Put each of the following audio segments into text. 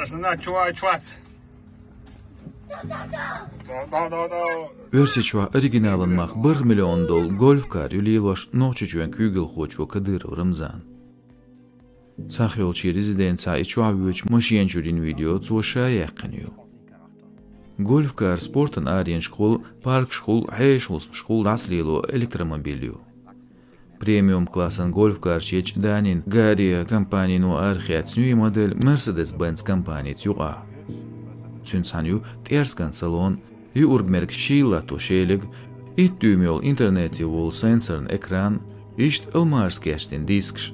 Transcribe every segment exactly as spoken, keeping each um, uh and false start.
Аш на чуа чуац. Оьрсийчохь оригиналан мах бархӀ миллион долу гольф-кар ю лелош Нохчийчоьнан куьйгалхочо Кадыров Рамзана. Сахьолчийн резиденцехь и чохь воьдучу машен чуьра йина видео цо ша яьккхина ю. Гольф-кар спортан аренашкахула, паркашкахула, хьешан хӀусамашкахула дӀасалело электромобиль ю. Премиум-классан гольф-карш ечу Данин Гарри компанино арахецна ю и модель Mercedes-Benz компаница юкъахь. Цуьнца цхьаьна ю тӀерсган салон, юург-мерг шийла латто шелаг, итт дюйм йолу интернете волу сенсорный экран, иштта алмарца кечдина дискаш.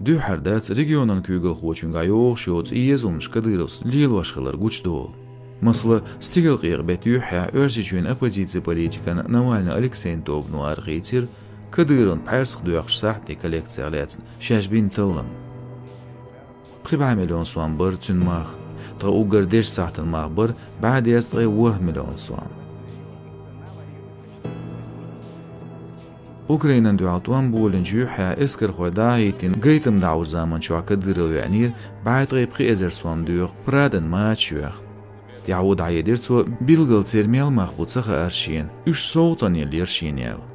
Дуьххьара дац регионан куьйгалхочуьнга йогӀуш йоцу езамаш Кадыровс лелош хилар гучудолу. Масала, стигалкъекъа беттан юьххьехь Оьрсийчоьнан оппозицин политикан Навальный Алексейн тобано арахийцира Кадыровн пхьаьрсах доьхначу сахьтийн коллекцех лаьцна шаьш бина таллам. Пхи бӀе миллион сом бара цуьнан мах, тхан уггар дезачу сахьтан мах бара бӀе дезткъе ворхӀ миллион сом. Украинан дуьхьал тӀом болийначу юьххьехь эскархой дӀа а хӀиттийна, гайтам дӀахьочу заманчохь Кадыров веанера бӀе ткъе пхи эзар сом доьху Прадан мача йоьхна. ТӀаьхьо дӀахьедира цо, билгалцеран мел мах бу ца хаьара шена, уьш совгӀатана еллера шена аьлла.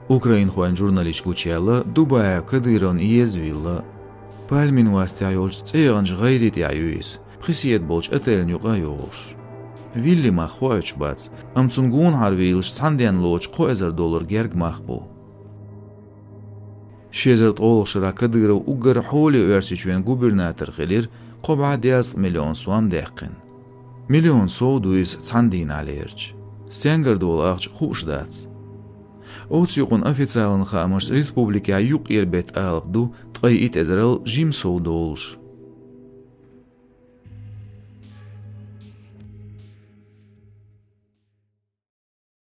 Украинхойн журналисташа гучуяьлла Дубаев Кадыровна езвилла. Пальмин вастехь йолчу цӀе яханчу гӀайре тӀехь ю иза, пхи седа болчу отелна юкъа а йогӀуш. Вилли мах хоуьйтуш бац, амма цунна гонахьара вийлаш цхьана денна лоцуш кхо эзар доллар герга мах бу. Ши эзар ткъолгӀа шарахь Кадыров уггар хьоле Оьрсийчоьнан губернатор хилира, кхо бӀе дезткъа миллион сом даьккхина. Миллион сов ду иза цхьана дийнахь лерча. Стенгара долу ахча хууш дац. Оцу юкъана официалан хаамашца республикехь юккъера беттан алапа ду ткъе итт эзарал жима сов долуш.